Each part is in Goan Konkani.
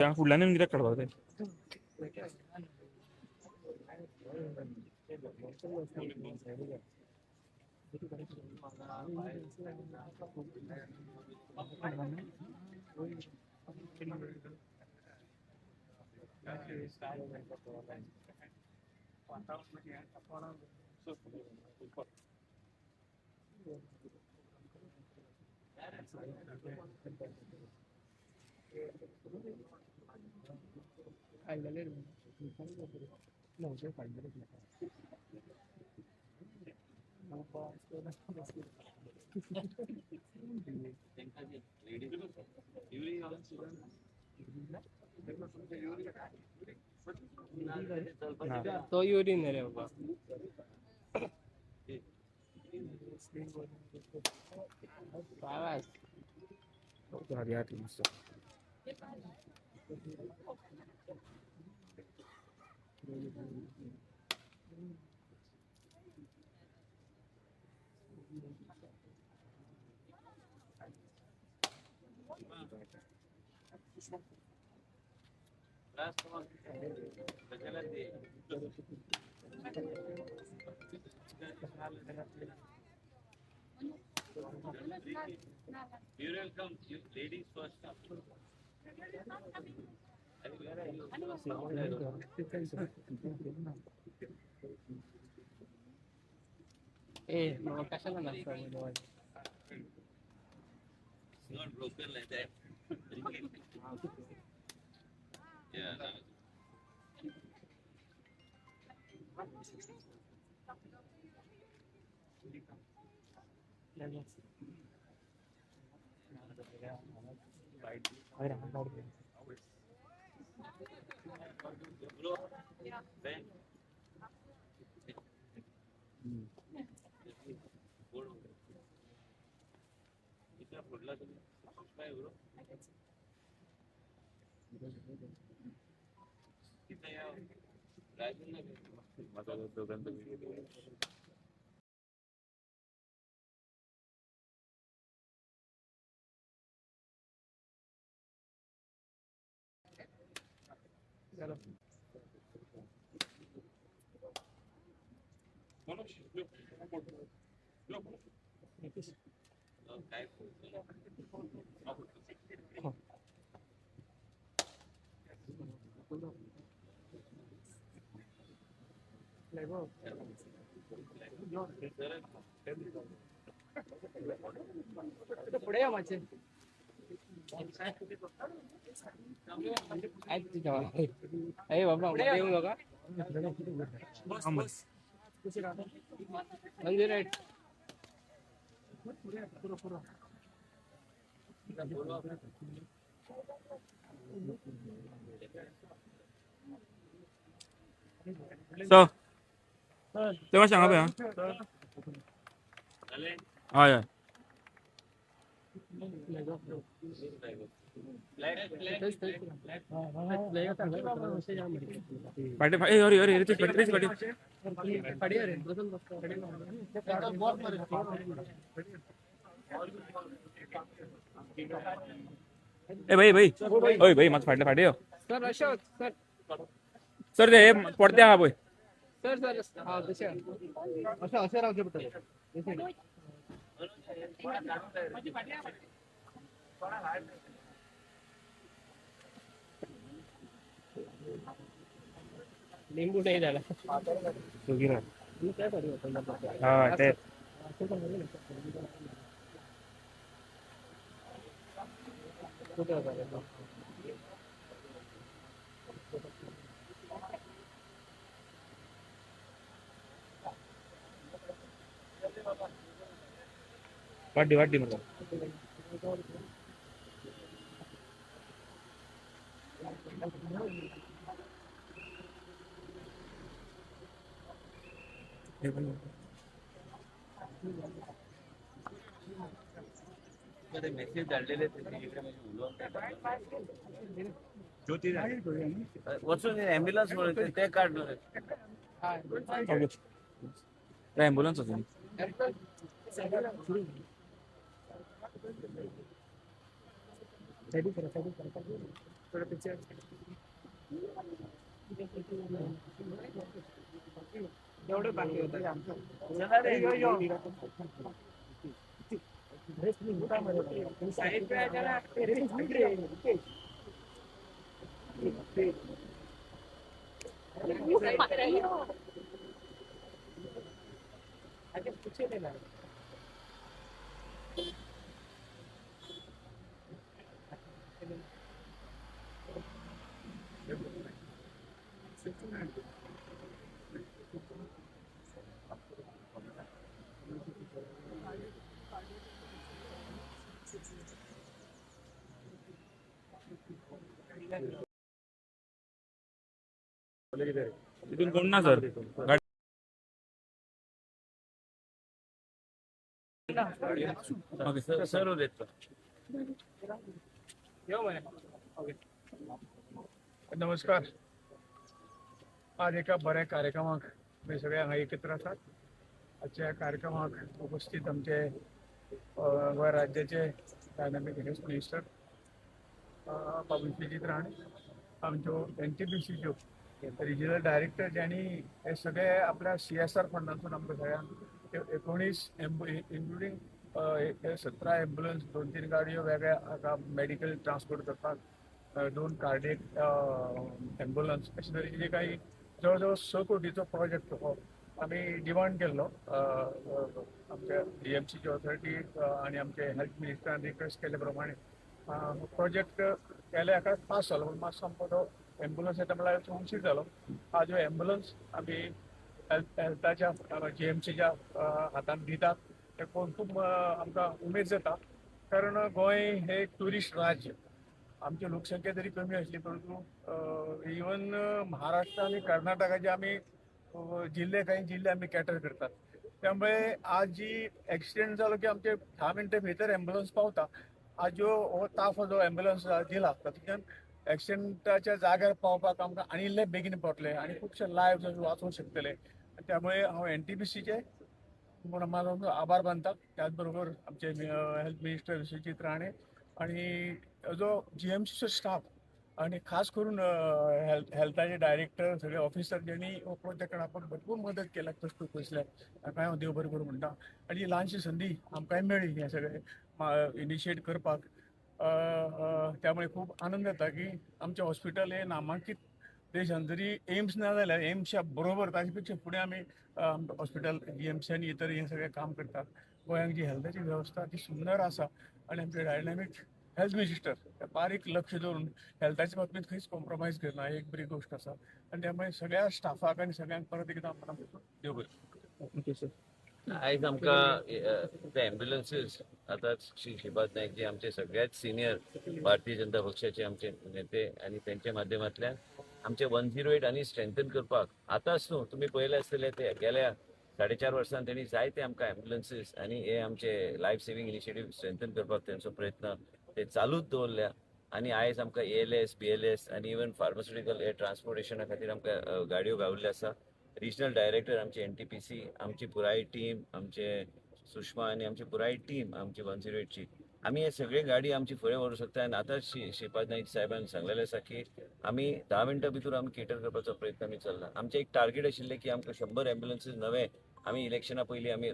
फुडल्यान येवन कित्याक काडपाक जाय? तो युरिन रे बाबा. You will come, ladies first. Eh, mga kasya na nasa. It's not broken like that. Yeah. पुढे या माझे. अरे बाबा येऊ नका. 108. सर तेव्हा सांगा पळय. हय हय. फाटी फाटी अरे अरे रितेश फाटी रितेश फाटी. ए भाई भाई ओय भाई मातसो फाटले फाटी यो. सर अशें सर सर ते पडते आहा पळय. सर सर हा तशें अशें अशें रावचें पडटलें. लिंबू नाही झाला. हा ते वाड्डी वाड्डी म्हणून. मेसेज धाडलेले वचून ॲम्ब्युलन्स म्हणून ते काढ. ॲम्ब्युलन्स होती. थोडं पिक्चर एवढं बाकी होतं आमचं. तिथून कोण ना सर ओके सर सर उलयता. नमस्कार. आज एका बऱ्या कार्यक्रमाक तुमी सगळे हांगा एकत्र आसात. आजच्या ह्या कार्यक्रमाक उपस्थित आमचे गोंय राज्याचे डायनामीक हेल्थ मिनिस्टर बाबू विश्वजीत राणे, आमच्यो NTPCच्यो रिजनल डायरेक्टर ज्यांनी हे सगळे आपल्या CSR फंडांतून आमकां सगळ्यांक 19 इन्क्लुडींग 17 एम्बुलन्स, 2-3 गाडयो वेगळ्या मेडिकल ट्रान्सपोर्ट करपाक, 2 कार्डियक एम्बुलन्स, अशे तरेचे जे काही जवळ जवळ 6 कोटीचो प्रोजेक्ट हो आमी डिमांड केल्लो आमच्या DMCची ऑथॉरिटी आनी आमचे हेल्थ मिनिस्टरान रिक्वेस्ट केल्ले प्रमाणे प्रोजेक्ट केले हाका पास जालो, पूण मातसो आमकां तो एम्बुलन्स येता म्हणल्यार उशीर जालो. आज एम्बुलन्स आमी हेल्थाच्या GMCच्या हातान दितात ते पळोवन खूब आमकां उमेद जाता, कारण गोंय हे एक ट्युरिस्ट राज्य. आमची लोकसंख्या तरी कमी आसली परंतु इवन महाराष्ट्र आनी कर्नाटकाचे आमी जिल्हे, काही जिल्हे आमी कॅटर करतात. त्यामुळे आज जी एक्सिडेंट जालो की आमचे 10 मिनटां भितर एम्बुलन्स पावता. आज जो हो ताफो जो एम्बुलन्स दिला तातूंतल्यान एक्सिडेंटाच्या जाग्यार पावपाक आमकां आनी इल्ले बेगीन पावतले आनी खुबशे लायव्स वाचोवंक शकतले. त्यामुळे हांव NTPCचे म्हूण म्हाजो आभार मानता. त्याच बरोबर आमचे हेल्थ मिनिस्टर विश्वजीत राणे आणि जो GMCचो स्टाफ आणि खास करून हेल्थाचे डायरेक्टर, सगळे ऑफिसर ज्यांनी हो प्रोजेक्ट आपण भरपूर मदत केला, कश्ट पयसले, ताका हांव देव बरें करूं म्हणटा. आनी ल्हानशी संदी आमकांय मेळ्ळी हें सगळें इनिशिएट करपाक, त्यामुळे खूब आनंद जाता की आमचें हॉस्पिटल हें नामांकीत देशान जरी एम्स ना जाल्यार एम्सच्या बरोबर ताजे पेक्षा फुडें आमी हॉस्पिटल GMC आनी इतर हें सगळें काम करतात. गोंयांत जी हेल्थाची वेवस्था ती सुंदर आसा आनी आमचे डायनामीक हेल्थ मिनिस्टर बारीक लक्ष दवरून हेल्थाच्या बाबतींत खंयच कॉम्प्रोमायज करना, एक बरी गोश्ट आसा. आनी त्यामुळे सगळ्या स्टाफाक आनी सगळ्यांक परत एकदां देव बरें. Okay sir. आयज आमकां ते एम्ब्युलन्सीस आतां श्री श्रीपाद नायक जे आमचे सगळ्यात सिनियर भारतीय जनता पक्षाचे आमचे नेते आनी तेंच्या माध्यमांतल्यान आमचे 108 आनी स्ट्रेंथन करपाक आतांच न्हू, तुमी पळयलें आसतलें ते गेल्या 4.5 वर्सां तेणी जायते आमकां एम्ब्युलन्सीस आनी हे आमचे लायफ सेविंग इनिशिएटीव स्ट्रेंथन करपाक तेंचो प्रयत्न ते चालूच दवरल्या. आनी आयज आमकां ALS, BLS आनी इवन फार्मास्युटिकल हे ट्रान्सपोर्टेशना खातीर आमकां गाडयो गावल्ल्यो आसा. रिजनल डायरेक्टर आमचे NTPC, आमची पुराय टीम, आमचे सुषमा आनी आमची पुराय टीम आमची 108ची, आमी हे सगळे गाडी आमची फुडें व्हरूंक शकता. आनी आतां श्रीपाद नायक साहेबान सांगलेलें आसा की आमी 10 मिनटां भितर आमी केटर करपाचो प्रयत्न आमी चल्ला. आमचें एक टार्गेट आशिल्लें की आमकां 100 एम्ब्युलन्सीस नवे आमी इलेक्शना पयलीं आमी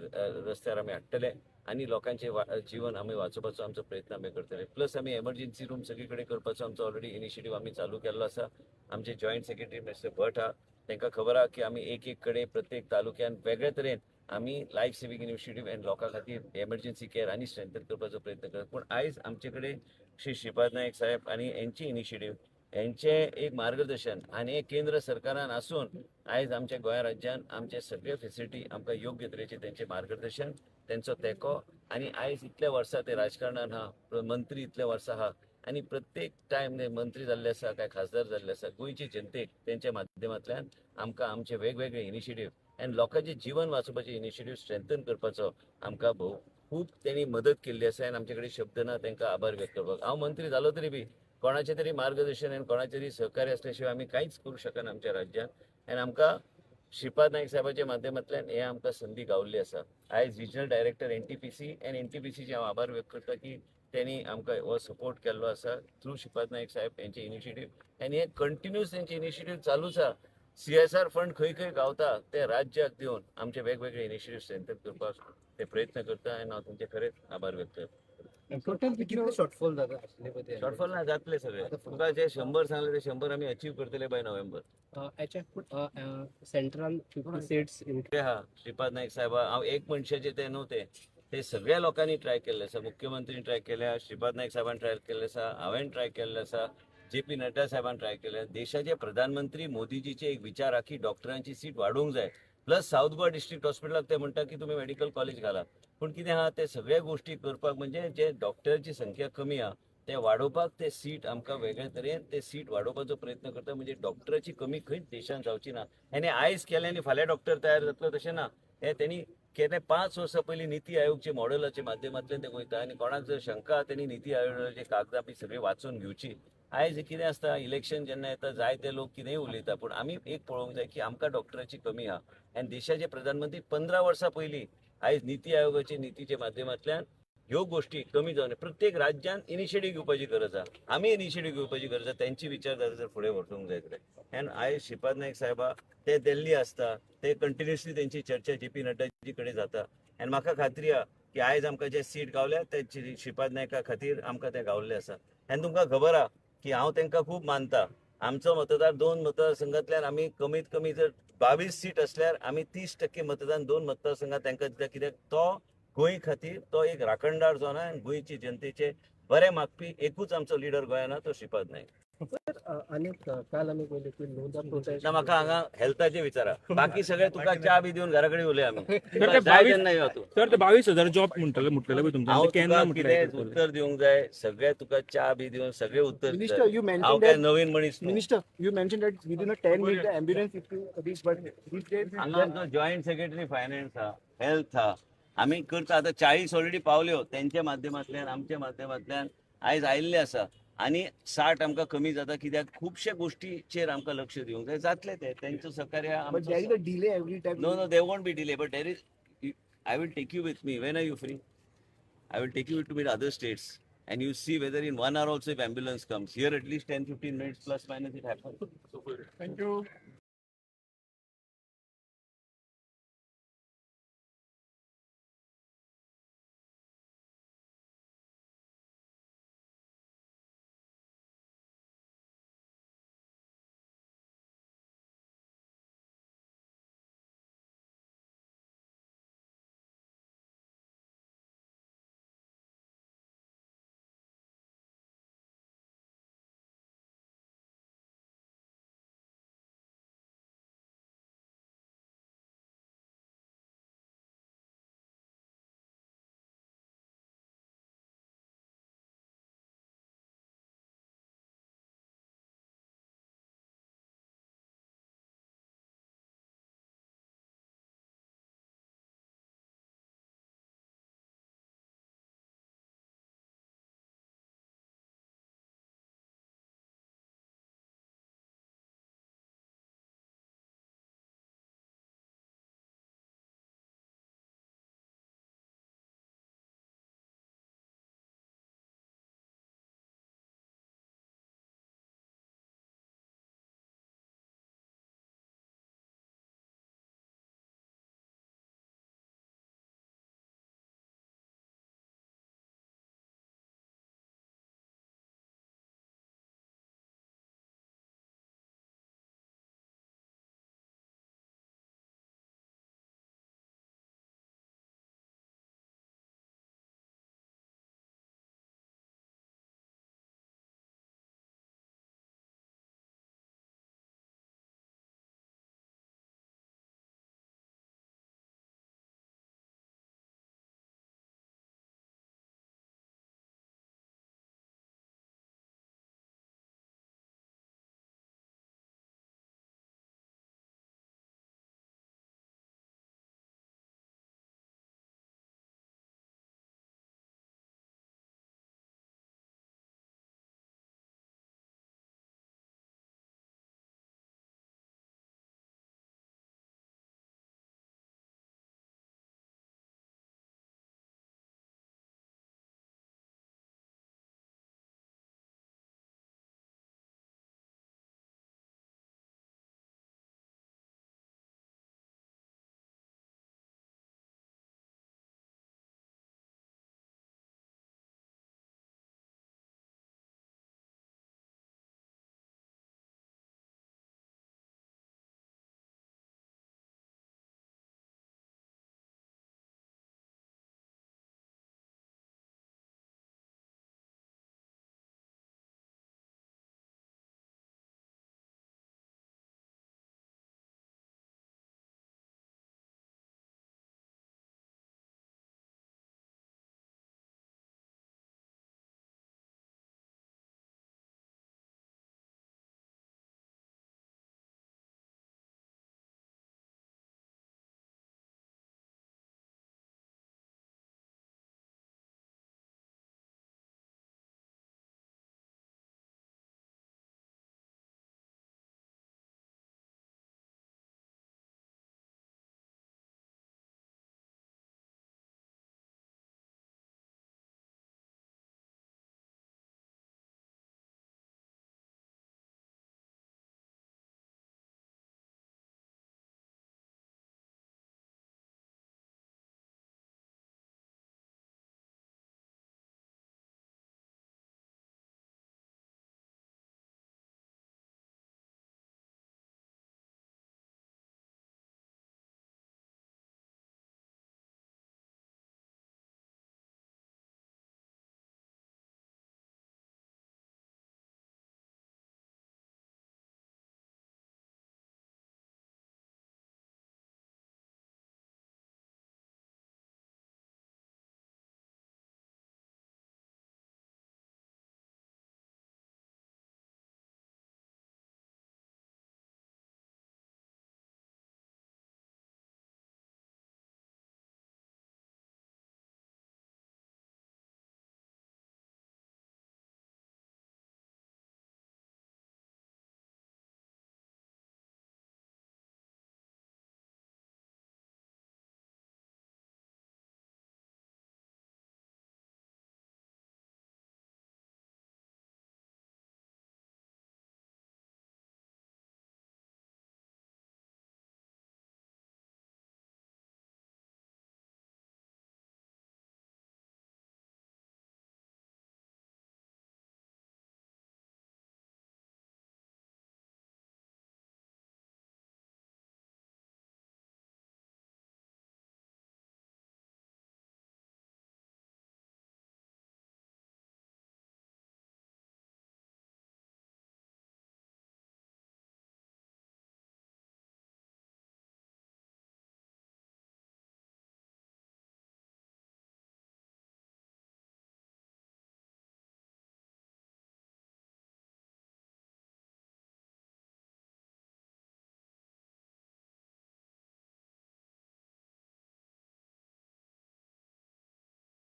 रस्त्यार आमी हाडटले आनी लोकांचें जीवन आमी वाचोवपाचो आमचो प्रयत्न आमी करतले. प्लस आमी एमर्जन्सी रूम सगळे कडेन करपाचो आमचो ऑलरेडी इनिशिएटीव आमी चालू केल्लो आसा. आमचे जॉयंट सेक्रेटरी मिस्टर भट आहा, तांकां खबर आहा की आमी एक एक कडेन प्रत्येक तालुक्यान वेगळे तरेन आमी लायफ सेविंग इनिशिएटीव आनी लोकां खातीर एमर्जन्सी केअर आनी स्ट्रेंथन करपाचो प्रयत्न करता. पूण आयज आमचे कडेन श्री श्रीपाद नायक साहेब आनी हेंची इनिशिएटीव, हेंचें एक मार्गदर्शन आनी हे केंद्र सरकारान आसून आयज आमच्या गोंय राज्यान आमचे सगळे फेसिलिटी आमकां योग्य तरेचें तेंचें मार्गदर्शन, तेंचो तेंको. आनी आयज इतल्या वर्सां ते राजकारणान आहा, मंत्री इतल्या वर्सां आहा आनी प्रत्येक टायम ते मंत्री जाल्ले आसा काय खासदार जाल्ले आसा, गोंयचे जनतेक तेंच्या माध्यमांतल्यान आमकां आमचे वेगवेगळे इनिशिएटीव आनी लोकांचें जीवन वाचोवपाचे इनिशिएटीव स्ट्रेंथन करपाचो आमकां भोव खूब तेणी मदत केल्ली आसा. आनी आमचे कडेन शब्द ना तांकां आभार व्यक्त करपाक. हांव मंत्री जालो तरी बी कोणाचें तरी मार्गदर्शन आनी कोणाचें तरी सहकार्य आसल्या शिवाय आमी कांयच करूंक शकना आमच्या राज्यांत. आनी आमकां श्रीपाद नायक साहेबाच्या माध्यमांतल्यान हे आमकां संदी गावल्ली आसा. आयज रिजनल डायरेक्टर NTPC आनी NTPCचे हांव आभार व्यक्त करता की त्यांनी आमकां हो सपोर्ट केल्लो आसा थ्रू श्रीपाद नायक साहेब यांचे इनिशिएटीव आनी हे कंटिन्युअस तेंचे इनिशिएटीव चालूच आहा. सीएसआर फंड खंय खंय गावता ते राज्याक दिवन आमचे वेगवेगळे इनिशिएटीव स्ट्रेंथन करपाक ते प्रयत्न करता आनी हांव तेंचे खरेंच आभार व्यक्त करता. टोटल कितले शॉर्टफॉल जाता आसले पळय ते? शॉर्टफॉल ना जातले सगळे. तुका जे 100 सांगले ते 100 आमी अचीव करतले बाय नोव्हेंबर. एच सेंट्रल 50 सीट्स हा श्रीपाद नायक साहेब, हांव एक मनशाचे ते न्हू, ते ते सगळ्या लोकांनी ट्राय केल्ले आसा. मुख्यमंत्रीन ट्राय केल्या, श्रीपाद नायक साहेबान ट्राय केल्ले आसा, हांवें ट्राय केल्ले आसा, जे पी नड्डा साहेबान ट्राय केले. देशाचे प्रधानमंत्री मोदीजीचे एक विचार आहा की डॉक्टरांची सीट वाडोवंक जाय. प्लस साऊथ गोवा डिस्ट्रिक्ट हॉस्पिटलाक ते म्हणटा की तुमी मेडिकल कॉलेज घाला, पूण कितें आहा ते सगळ्या गोष्टी करपाक म्हणजे जे डॉक्टरांची संख्या कमी आहा ते वाडोवपाक ते सीट आमकां वेगळे तरेन ते सीट वाडोवपाचो प्रयत्न करता. म्हणजे डॉक्टराची कमी खंयच देशांत जावची ना. आनी आयज केलें आनी फाल्यां डॉक्टर तयार जातलो तशें ना. हे तेणी केन्ना 5 वर्सां पयलीं निती आयोगचे मॉडेलाच्या माध्यमांतल्यान ते वयता आनी कोणाक जर शंका आहा तेणी निती आयोगाचे कागदां बी सगळीं वाचून घेवची. आयज कितें आसता, इलेक्शन जेन्ना येता जायते लोक कितेंय उलयता, पूण आमी एक पळोवंक जाय की आमकां डॉक्टराची कमी आहा. आनी देशाचे प्रधानमंत्री 15 वर्सां पयलीं आयज निती आयोगाचे नितीच्या माध्यमांतल्यान ह्यो गोष्टी कमी जावन प्रत्येक राज्यान इनिशिएटीव घेवपाची गरज आहा. आमी इनिशिएटीव घेवपाची गरज आहा, तेंची विचारधारा जर फुडें व्हरतूंक जाय जाल्यार. आनी आयज श्रीपाद नायक साहेबा ते दिल्ली आसता, ते कंटिन्युअसली तेंची चर्चा जे पी नड्डाजी कडेन जाता. आनी म्हाका खात्री आहा की आयज आमकां जे सीट गावल्या ते श्रीपाद नायका खातीर आमकां ते गावल्ले आसा. आनी तुमकां खबर आहा की हांव तांकां खूब मानता. आमचो मतदार 2 मतदारसंघांतल्यान आमी कमीत कमी जर 22 सीट असल्यार आमी 30% मतदान 2 मतदारसंघात तांकां दिता, कित्याक तो गोंय खातीर तो एक राखणदार जावन आनी गोंयची जनतेचे बरें मागपी एकूच आमचो लिडर गोंयान तो श्रीपाद नायक. आनी काल आमी पळयलें की लोंदा प्रोटेस्ट ना म्हाका हांगा हेल्थाचे विचारा, बाकी सगळे तुका च्या बी दिवन घरा कडेन उलय आमी. जाय तेन्ना यो तूं. सर ते 22,000 जॉब म्हणटले म्हटलेले पळय तुमकां, हांव केन्ना तुका कितें उत्तर दिवंक जाय, सगळे तुका च्या बी दिवन सगळे उत्तर. हांव काय नवीन मनीस न्हू. Minister, you mention that within a 10 minute ambulance if you reach, but these days हांगा आमचो जॉयंट सेक्रेटरी फायनान्स आहा, हेल्थ आहा, आमी करता. आतां 40 ऑलरेडी पावल्यो तेंच्या माध्यमांतल्यान, आमच्या माध्यमांतल्यान आयज आयिल्ले आसा. आनी 60 आमकां कमी जाता, कित्याक खुबशे गोष्टीचेर आमकां लक्ष दिवंक जाय. जातले ते तेंचो सहकार्य. But there is a delay every time. No no, there won't be delay, but there is. I will take you with me. When are you free? I will take you to meet other states and you see whether in 1 hour also if ambulance comes. Here at least 10-15 minutes plus minus it happens. Thank you.